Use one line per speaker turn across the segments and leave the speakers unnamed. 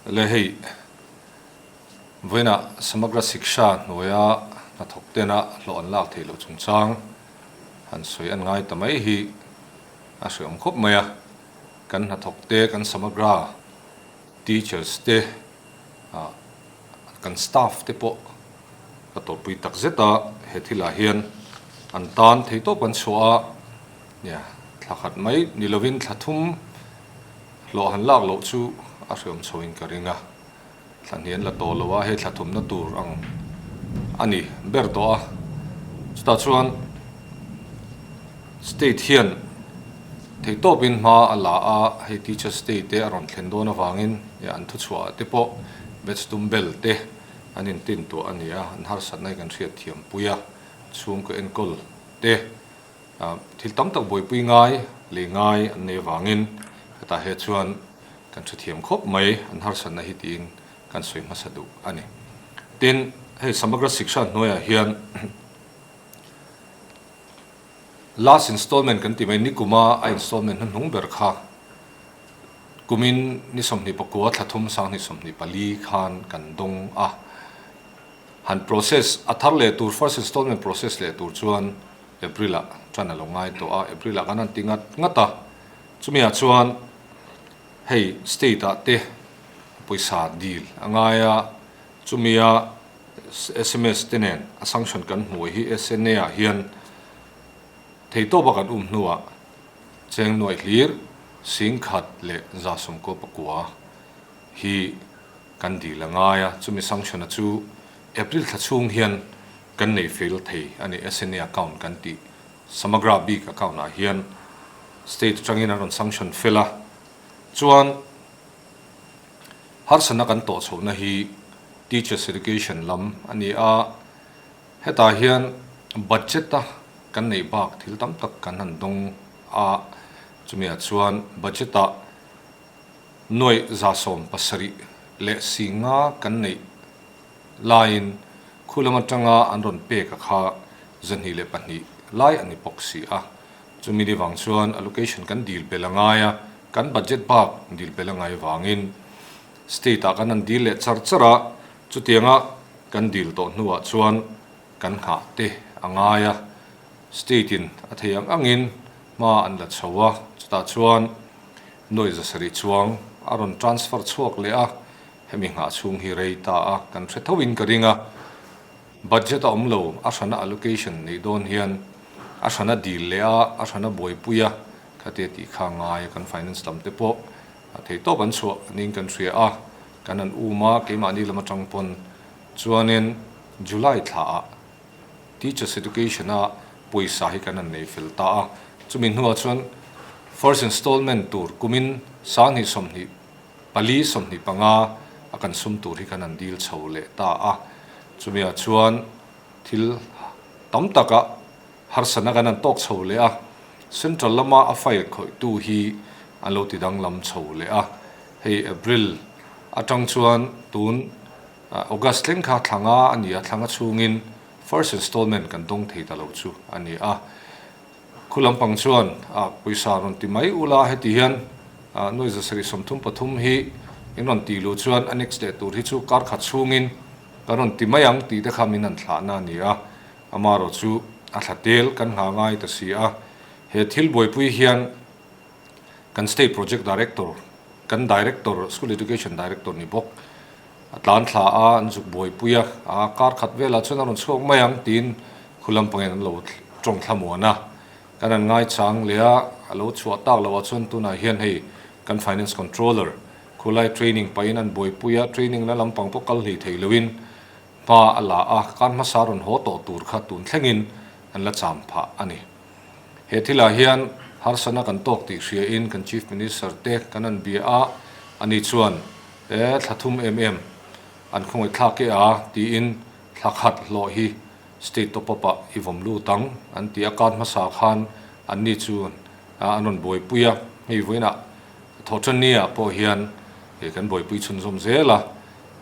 Le hei, vawiinah Samagra Shiksha hnuaia hnathawk tena hlawh an lak theih loh chungchang han sawi an ngai ta mai hi a hreawm khawp mai a. Kan hnathawk te, kan Samagra teachers te, kan staff te pawh ka tawrhpui tak zet a, he thilah hian an tan theitawp an chhuah a, nia thla khat mai ni lovin thla thum hlawh han lak loh chu a hreawm chhoin ka ring a, thla hnih an la tawh lo a, hei thla thumna tur ang a ni ber tawh a, chutah chuan state hian theihtawpin hma a la a, hei teachers day te a rawn thlen dawn avangin an thuchhuah ah te pawh batch tum bel te an intin tuah a ni a, an harsatna hi kan hriat thiam pui a, chhungkaw enkawl te thil tam tak buaipui ngai lei ngai an nei avangin hetah he chuan kan hrethiam khawp mai an harsatna hi tiin kan sawi hmasa duh a ni. Tin, hei Samagra Shiksha hnuaiah hian last installment kan ti mai nikuma a installment hnuhnung ber kha kumin ni 24 thla thum 2024 khan kan dawng a. Han process a thar leh tur first installment process leh tur chuan April ah tan a lo ngai tawh a, April ah kan han ti ngat ngat a, chumi ah chuan hei state ah te pawisa dil a ngai a, chumi a sms te nen a sanction kan hmuh hi SNA ah hian theitawp a kan um hnuah cheng nuaih hlir 10,000 leh 194 hi kan dil a ngai a, chumi sanction a chu April thla chhung hian kan nei fel thei a ni, SNA account kan tih Samagra bik account ah hian state atangin an rawn sanction fel a, chuan harsatna kan tawh chhohna hi teachers education lam a ni a, hetah hian budget a kan neih bak thil tam tak kan han dawng a, chumi ah chuan budget ah 770,000 kan neih laiin khu lam atanga an rawn pek a kha 202 lai a ni bawk si a. Chumi ni vang chuan allocation kan dil bel a ngai a, kan budget bak dil bel a ngai vangin state ah kan han dil leh char char a, chutianga kan dil tawh hnuah chuan kan nghah te a ngai a, state in a thei ang angin hma an la chho a, chutah chuan 700 chuang a rawn transfer chhuak leh a, hemi nghah chhung hi rei ta a, kan hre tho in ka ring a, budget a awm lo, a hrana allocation neih dawn hian a hrana dil leh a, a hrana buaipui a, khatia tih kha ngai a, kan finance lam te pawh theihtawp an chhuah niin kan hria a, kan han um a, keimahni lam atang pawn chuanin July thla ah Teachers Education a pawisa hi kan han nei fel ta a, chumi hnuah chuan first installment tur kumin 2024, 25 a kan sum tur hi kan han dil chho leh ta a, chumiah chuan thil tam taka harsatna kan han tawk chho leh a, Central lama a file khawihtu hi an lo ti danglam chho leh a, hei April atang chuan tun August thleng kha thla nga a ni a, thla nga chhungin first installment kan dawng thei ta lo chu a ni a. Khu lampang chuan pawisa rawn ti mai ula heti hian 733 hi in rawn tih luh chuan a next leh tur hi chu kar khat chhungin kan rawn ti mai ang tih te kha min han thlahna a ni a. Amaherawh chu a thla tel kan nghah ngai ta si a. He thil buaipui hian kan State Project Director, kan Director, School Education Director ni bawk, A tlan thla a, an zuk buaipui a, a kar khat velah chuan a rawn chhuak mai ang tiin khu lampangin an lo tawng thlamuan a. Kan han ngaichang leh a, a lo chhuah tak loh ah chuan tunah hian hei kan Finance Controller khulai training pahin an buaipui a, training na lampang pawh kal hlei thei loin hma a la a, kar hmasa rawn haw tawh tur kha tun thlengin an la cham phah a ni. He thilah hian harsatna kan tawk tih hriain kan Chief Minister te kan han bia a, ani chuan E thla thum em em an khawngaih thlak e a tiin thla khat hlawh hi state top up ah i vawm lut ang an ti a, kar hmasa khan an ni chu an rawn buaipui a, hei vawiinah Thawhtanni ah pawh hian kan buaipui chhunzawm zel a,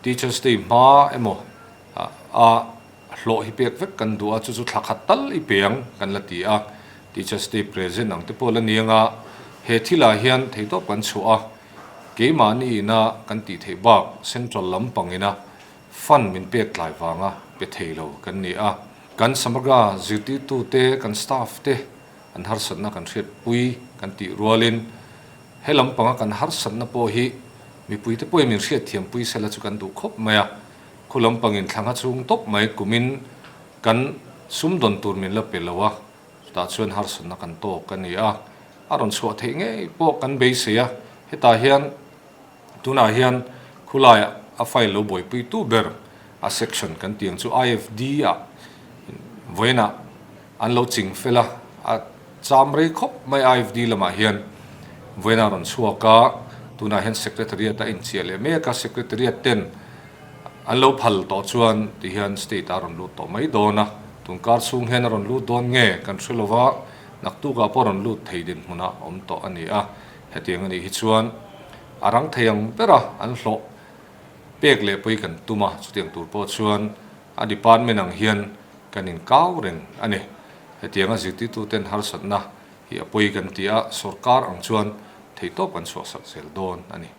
Teachers Day hma emaw a hlawh hi pek vek kan duh a, chu chu thla khat tal i pe ang kan la ti a, Teachers Day present ang te pawh la ni ang a, he thilah hian theihtawp kan chhuah a. Keimahni ina kan tih theih bak Central lampang ina fund min pek tlai vanga pe thei lo kan ni a. Kan Samagra zirtirtute, kan staff te an harsatna kan hriatpui kan tih rualin he lampanga kan harsatna pawh hi mipuite pawhin min hriatthiampui sela chu kan duh khawp mai a. Khu lampangin thlangha chhung tawp mai kumin kan sumdawn tur min la pe lo a, chutah chuan harsatna kan tawk a ni a. A rawn chhuah theih ngei pawh kan beisei a, hetah hian tunah hian khulaiah a file lo buaipuitu ber a section kan tih ang chu IFD ah vawiinah an lo ching fel a, a cham rei khawp mai IFD lamah hian vawiinah a rawn chhuak a, tunah hian secretariat a inchiah leh mek a, secretariat ten an lo phal tawh chuan tihian state ah a rawn lut tawh mai dawn a, tunkar chhung hian a rawn lut dawn nge kan hre lova, naktukah pawh a rawn lut thei dinhmunah awm tawh a ni a, hetiang a nih hi chuan a rang thei ang bera an hlawh pek leh pawh hi kan tum a, chutiang tur pawh chuan a department ang hian kan inkau reng a ni. Hetianga zirtirtuten harsatna hi a pawi kan ti a, sorkar ang chuan theihtawp kan chhuahsak zel dawn a ni.